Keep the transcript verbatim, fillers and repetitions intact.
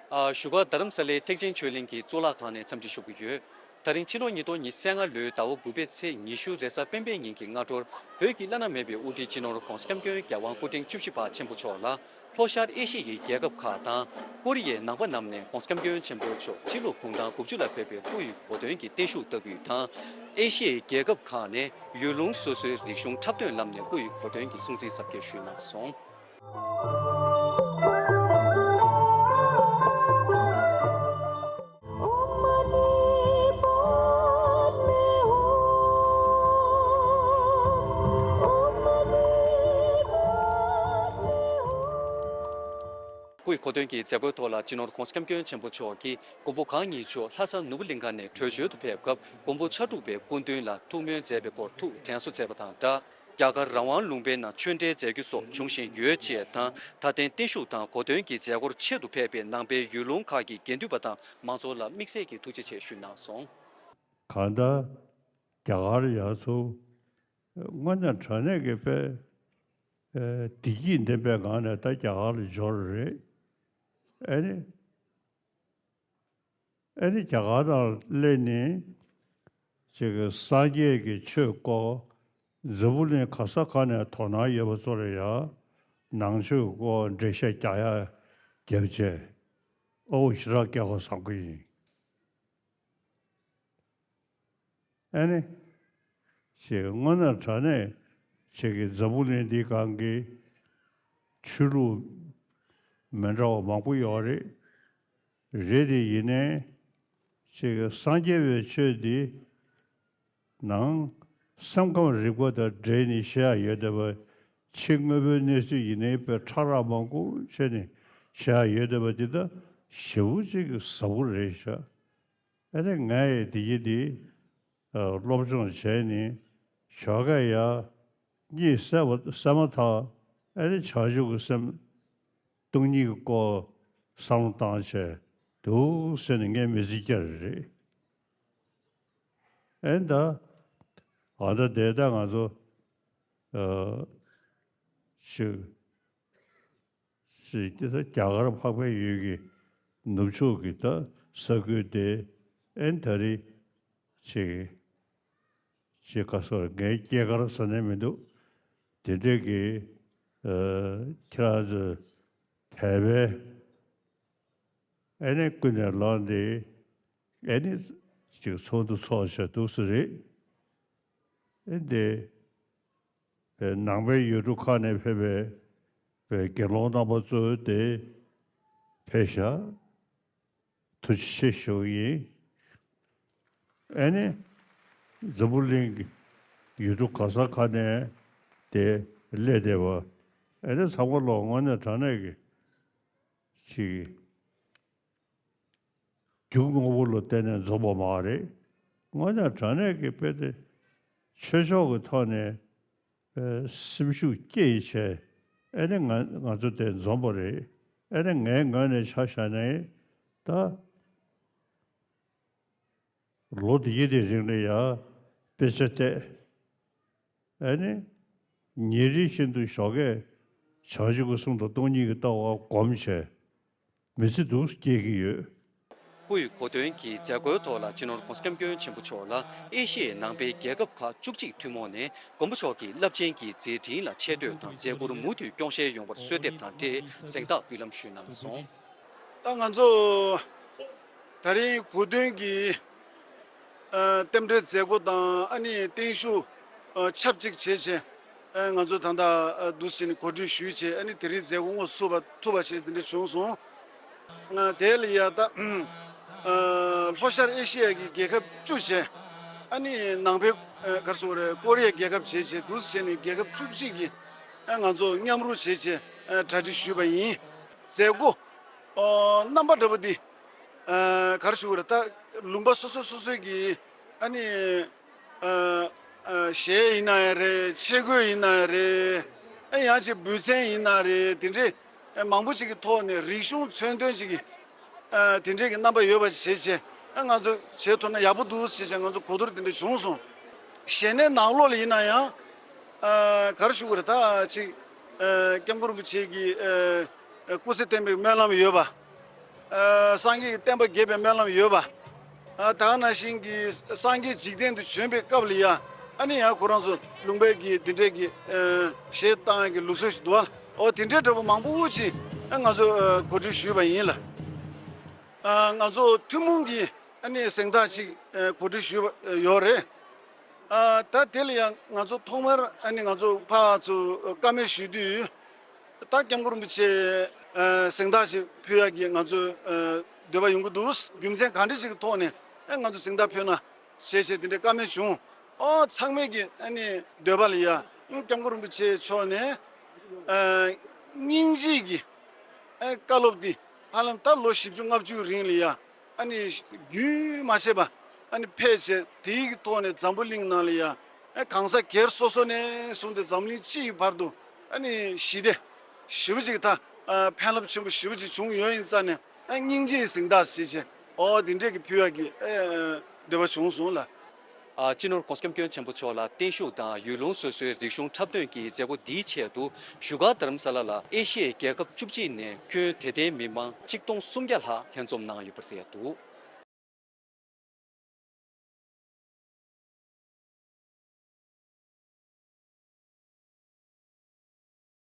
ཨ། བཞུགས་སྒར་རྡ་རམ་ས་ལའི་ཐེག་ཆེན་ཆོས་གླིང་གི་གཙུག་ལག་ཁང་ནས་འཚམས་འདྲི་ཞུ་གི་ཡོད། ད་རིང་ཕྱི་ལོ་ཉིས་སྟོང་ཉི་ཤུ་རྩ་ལྔ་ལོའི་ཟླ་བ་དགུ་པའི་ཚེས་ཉི་ཤུ་རེས་གཟའ་སྤེན་པའི་ཉིན་གྱི་སྔ་དྲོར། བོད་ཀྱི་བླ་ན་མེད་པའི་དབུ་ཁྲིད་སྤྱི་ནོར་༧གོང་ས་༧སྐྱབས་མགོན་རྒྱལ་དབང་སྐུ་ཕྲེང་བཅུ་བཞི་པ་ཆེན་པོ་མཆོག་ལ། ལྷོ་ཤར་ཨེ་ཤི་ཡའི་རྒྱལ་ཁབ་ཁག་དང་། ཀོ་རི་ཡའི་ནང་པ་རྣམས་ནས་༧གོང་ས་༧སྐྱབས་མགོན་ཆེན་པོ་མཆོག་ཕྱི་ལུགས་གུང་ཐང་དགུ་བཅུ་ལ་ཕེབས་པའི་སྐུ་ཡི་གོ་སྟོན་གྱི་བརྟན་བཞུགས་བསྟར་ཡུལ་དང་། ཨེ་ཤི་ཡའི་རྒྱལ་ཁབ་ཁག་ནས་ཡུལ་ལུང་སོ་སོའི་རིག་གཞུང་འཁྲབ་སྟོན་ལམ་ནས་སྐུ་ཡི་གོ་སྟོན་གྱི་སྲུང་བརྩིའི་གཟབ་རྒྱས་ཞུས་གནང་སོང་། སྐུའི་གོ་སྟོན་གྱི་མཛད་སྒོའི་ཐོག་ལ། སྤྱི་ནོར་༧གོང་ས་༧སྐྱབས་མགོན་ཆེན་པོ་མཆོག་གིས་མགོན་པོ་གང་ཉིད་མཆོག་ལྷ་ས་ནོར་བུ་གླིང་ཁ་ནས་བྲོས་བྱོལ་དུ་ཕེབས་སྐབས། མགོན་པོ་ཕྱག་དྲུག་པའི་སྐུ་མདུན་ལ་ཐུགས་སྨོན་མཛད་པའི་སྐོར་ཐུགས་དྲན་གསོ་མཛད་པ་དང་སྦྲགས། རྒྱ་གར་རང་དབང་ལུང་པའི་ནང་ཆོས་འབྲེལ་མཛད་རྒྱུ་སོགས་འབྱུང་བཞིན་ཡོད་ཅེས་དང་། མཐའ་རྟེན་བརྟན་བཞུགས་དང་གོ་སྟོན་གྱི་མཛད་སྒོར་ཆེད་དུ་ཕེབས་པའི་ནང་པའི་ཡུལ་ལུང་ཁག་གི་དགེ་འདུན་པ་དང་མང་ཚོགས་ལ་དམིགས་བསལ་གྱི་ཐུགས་རྗེ་ཆེ་ཞུས་གནང་སོང་། གང་ལྟར་རྒྱ་གར་ཡ་ཚོ་དངོས་གནས་དྲང་གནས་ཀྱི་དཔེ་བདེ་སྐྱིད་ལྡན་པའི་ངང་ནས་ད་རྒྱ་གར་ལ་འབྱོར་རེད། ཨ་ནི། ཨ་ནི་རྒྱ་གར་ནང་སླེབས་ནས་ཅིག་སངས་རྒྱས་ཀྱི་ཆོས་སྐོར་འཛམ་བུ་གླིང་ག་ས་ག་ནས་དོ་སྣང་ཡོད་པ་ཚོ་ལ་ཡང་ནང་ཆོས་སྐོར་འགྲེལ་བཤད་རྒྱག་ཡ་རྒྱབ་བྱས། ཨོ་ཞེ་དྲག་སྐལ་བ་བཟང་པོ་ཡིན། ཨ་ནི། ཅིག་དངོས་གནས་དྲང་གནས་ཅིག་གི་འཛམ་བུ་གླིང་འདིའི་སྒང་གི་ཆོས་ལུགས་མི་འདྲ་བ་མང་པོ་ཡོད་རེད། རེད་དེ་ཡིན་ནའི་ཅིག་གི་སངས་རྒྱས་པའི་ཆོས་འདི་ནང་སེམས་ཁམས་རིག་པ་དང་འབྲེལ་ནས་བཤད་ཡ་ཡོད་བསྡད་པ། ཕྱི་དངོས་པོའི་གནས་ཚུལ་ཡིན་ནའི་དཔེ་ཕྲ་རགས་མང་པོ་བྱས་ནས་བཤད་ཡ་ཡོད་བསྡད་པ་འདི་ད་ཞེ་པོ་ཅིག་གི་ཟབ་པོ་རེད་ཤག་ཨ་ནི་ངས་འདི་ཡི་འདི་སློབ་སྦྱོང་བྱས་ནས་ཞོགས་ཀས་ཡ་གཉིད་སད་པ་སད་མ་ཐག་ཨ་ནི་བྱང་ཆུབ་ཀྱི་སེམས་སྟོང་ཉིད་ཀྱི་སྐོར་བསམ་བློ་བཏང་བྱས་འདུག་ཟེར་ནས་ངས་མི་ཚེ་བསྐྱལ་རེད། ཨེ་ད། ཨ་ད་དེ་ད་ང་ཚོ་ཨ་ཅིག་ཅིག་དེ་ད་རྒྱ་གར་འཕགས་པའི་ཡུལ་གྱི་ནུབ་ཕྱོགས་ཀྱི་ད་ས་ཁུལ་དེ་ཨེ་ད་རེས་ཅིག་ཅིག་ག་སོ་ངའི་སྐྱེས་སྐར་ཟེར་ནས་མི་འདུག་དེ་འདྲས་ཀྱི་ཨ་ཁྱེད་རང་ཚོ་དད་པའི་ཨེ་ནས་ཀུན་ནས་ལངས་ཏེ་ཨེ་ནས་ཅིག་ཚོགས་འདུ་ཚོགས་བྱས་འདུག་སེ་རེད། ཨེ་འདི་ནང་པའི་ཡུལ་གྲུ་ཁག་ནས་ཕེབས་པའི་དགེ་སློང་རྣམ་པ་ཚོ་དེ་ཕེབས་ཤག་ཐུགས་རྗེ་ཆེ་ཞུ་གི་ཡིན། ཨེ་ནས་འཛམ་བུ་གླིང་གི་ཡུལ་གྲུ་ག་ས་ག་ནས་དེ་སླེབས་བསྡད་པ་ཨེ་ནས་ཚང་མ་ལོ་དངོས་གནས་དྲང་གནས་ཀྱི་ཅིག་རྒྱུ་དངོས་པོ་ལ་བརྟེན་ནས་འཛོམས་པ་མ་རེད། དངོས་གནས་དྲང་གནས་ཀྱི་དཔེ་དེ་ཆོས་ཕྱོགས་ཀྱི་ཐོག་ནས་ཨེ་སེམས་ཤུགས་སྐྱེད་བྱས་ཨེ་ནས་ང་ང་ཚོ་དེ་འཛོམས་པ་རེད། ཨེ་ནས་ངའི་ངོས་ནས་ཆ་བཞག་ནས་ད་ལོ་འདི་ཡི་དེ་རིང་ལ་ཡ་དཔེ་ཆ་བལྟས། ཨ་ནི། ཉིན་རེ་བཞིན་དུ་ཞོགས་ཀས་བྱང་ཆུབ་ཀྱི་སེམས་དང་སྟོང་ཉིད་ཀྱི་ལྟ་བ་སྒོམ་བྱས། མི་ཚེ་འདུག་སྐྱེལ་གྱི་ཡོད། སྐུ་ཡི་གོ་སྟོན་གྱི་མཛད་སྒོའི་ཐོག་ལ་སྤྱི་ནོར་༧གོང་ས་༧སྐྱབས་མགོན་ཆེན་པོ་མཆོག་ལ་ཨེ་ཤི་ཡའི་ནང་པའི་རྒྱལ་ཁབ་ཁག་བཅུ་གཅིག་ཐུན་མོང་ནས་མགོན་པོ་མཆོག་གི་རླབས་ཆེན་གྱི་མཛད་འཕྲིན་ལ་ཆེ་བསྟོད་དང་མཛད་ཁུར་མུ་མཐུད་སྐྱོང་ཤར་ཡོང་བར་གསོལ་འདེབས་དང་འབྲེལ་གཟེངས་རྟགས་འབུལ་ལམ་ཞུས་གནང་སོང་། ད་ང་ཚོ་ད་རིང་གོ་སྟོན་གྱི་ཨ་རྟེན་འབྲེལ་མཛད་སྒོ་དང་ཨ་ནི་བརྟན་བཞུགས་ཨ་ཆབས་ཅིག་བྱས་བྱས་ཨ་ང་ཚོ་ད་ལྟ་ཨ་འདུག་སེ་ནས་གོ་སྒྲིག་ཞུས་བྱས་ཨ་ནི་དེ་རིང་མཛད་སྒོ་དངོས་སུ་ཚུགས་པ་ཐུབ་པ་བྱས་དེ་འདྲ་བྱུང་སོང་། ཨ་དེ་ལ་ཡ་ད་ཨ་ལྷོ་ཤར་ཨེ་ཤི་ཡ་གི་རྒྱལ་ཁབ་བཅུ་བྱས་ཨ་ནི་ནང་པའི་ཨ་ག་རེ་ཟེར་དགོས་རེད་ཀོ་རི་ཡ་རྒྱལ་ཁབ་བྱས་བྱས་འདུག་སེ་བྱས་ནས་རྒྱལ་ཁབ་བཅུ་གཅིག་གི་ཨ་ང་ཚོ་མཉམ་རུབ་བྱས་བྱས་ཨ་གྲ་སྒྲིག་ཞུས་པ་ཡིན། མཛད་སྒོ། ཨོ། རྣམ་པ་འདྲ་པོ་འདི། ཨ་ག་རེ་ཞུ་དགོས་རེད་ད། ལུང་པ་སོ་སོ་སོ་སོའི་གི་ཨ་ནི། ཨ་ཨ་གཞས་ཡིན་ན་ཡང་རེད་ཆས་གོས་ཡིན་ན་ཡང་རེད། ཨ་ཡང་ཅིག་འབུལ་ཚན་ཡིན་ན་རེད་དེ་འདྲའི་ཨ་མང་པོ་ཅིག་གི་ཐོག་ནས་རིག་གཞུང་མཚོན་དོན་ཅིག་གི་ཨ་དེ་འདྲའི་གི་རྣམ་པ་ཡོད་པ་ཞིག་བྱས་བྱས་ཨ་ང་ཚོ་བྱེད་ཐུབ་ན་ཡག་པོ་འདུག་ཞེས་བྱས་ང་ཚོ་གོ་བསྡུར་དེ་འདྲ་བྱུང་སོང་། གཞས་སྣེ་ནང་ལོགས་ལ་ཡིན་ན་ཡང་ཨ་ག་རེ་ཞུ་དགོས་རེད་ད་ཅིག་ཨ་སྐྱབས་མགོན་རིན་པོ་ཆེ་གི་ཨ་ཨ་སྐུ་ཚེ་བརྟན་པའི་སྨོན་ལམ་ཡོད་པ། ཨ་སངས་རྒྱས་ཀྱི་བསྟན་པ་རྒྱས་པའི་སྨོན་ལམ་ཡོད་པ། ཨ་ད་ག་ནང་བཞིན་གྱི་སངས་རྒྱས་འཇིག་རྟེན་དུ་བྱོན་པའི་སྐབས་ལ་ཡ། ཨ་ནི་ཡང་ཁོ་རང་ཚོ་ལུང་པའི་གི་འདི་འདྲའི་གི་ཨ་གཞས་བཏང་ཡག་གི་ལུགས་སྲོལ་ཞིག་འདུག་བ། ཨོ་དེ་འདྲའི་འདྲ་པོ་མང་པོ་ཅིག་ཨ་ང་ཚོ་ཨ་གོ་སྒྲིག་ཞུས་པ་ཡིན་ལ། ཨ་ང་ཚོ་ཐུན་མོང་གི་ཨ་ནི་གཟེངས་རྟགས་ཅིག་ཨ་གོ་སྒྲིག་ཞུས་པ་ཡོད་རེད། ཨ་ད་དེ་ལ་ཡང་ང་ཚོ་ཐོག་མར་ཨ་ནི་ང་ཚོ་ཕར་ཚུར་བཀའ་མོལ་ཞུས་དུས། ད་སྐྱབས་མགོན་རིན་པོ་ཆེ་ཨ་གཟེངས་རྟགས་ཤིག་ཕུལ་ཡག་གི་ང་ཚོ་ཨ་འདོད་པ་ཡོང་གི་འདུག་རྒྱུ་མཚན་གང་འདྲ་ཞིག་གི་ཐོག་ནས་ཨ་ང་ཚོ་གཟེངས་རྟགས་ཕུལ་ན་ཞེས་བྱས་དེ་འདྲའི་བཀའ་མོལ་བྱུང་། ཨོ་ཚང་མས་ཀྱི་ཨ་ནི་འདོད་པ་ལ་ཡ་སྐྱབས་མགོན་རིན་པོ་ཆེ་མཆོག་ནས་ཨ་སྙིང་རྗེ་གི་ཨ་བཀའ་སློབ་འདི་ཧ་ལམ་ད་ལོ་བཞི་བཅུ་ལྔ་བཅུ་རིང་ལ་ཡ། ཨ་ནི་རྒྱུན་མ་ཆད་པ་ཨ་ནི་ཕེབས་བྱས་དེའི་གི་ཐོག་ནས་འཛམ་བུ་གླིང་ནང་ལ་ཡ་ཨ་གང་ཟག་སྒེར་སོ་སོ་ནས་བཟུང་སྟེ་འཛམ་གླིང་སྤྱི་ཡི་བར་དུ་ཨ་ནི་ཞི་བདེ་ཞེ་པོ་ཅིག་ད་ཨ་ཕན་རླབས་ཆེན་པོ་ཞེ་པོ་ཅིག་བྱུང་ཡོད་ཡིན་ཙང་ནས་ཨ་སྙིང་རྗེའི་གཟེངས་རྟགས་ཞེས་བྱས་ཨོ་དེ་འདྲས་ཀྱི་ཕུལ་བ་གི་ཨ་འདོད་པ་བྱུང་སོང་ལ། ཨ་སྤྱི་ནོར་༸གོང་ས་༸སྐྱབས་མགོན་ཆེན་པོ་མཆོག་ལ་བརྟན་བཞུགས་དང་ཡུལ་ལུང་སོ་སོའི་རིག་གཞུང་འཁྲབ་སྟོན་གྱི་མཛད་སྒོ་འདིའི་ཆེད་དུ་བཞུགས་སྒར་རྡ་རམ་ས་ལ་ལ་ཨེ་ཤི་ཡའི་རྒྱལ་ཁབ་བཅུ་གཅིག་ནས་ཁྱོན་དད་ལྡན་མི་མང་ཆིག་སྟོང་སུམ་བརྒྱ་ལྷག་ལྷན་འཛོམས་གནང་ཡོད་པ་རེད་འདུག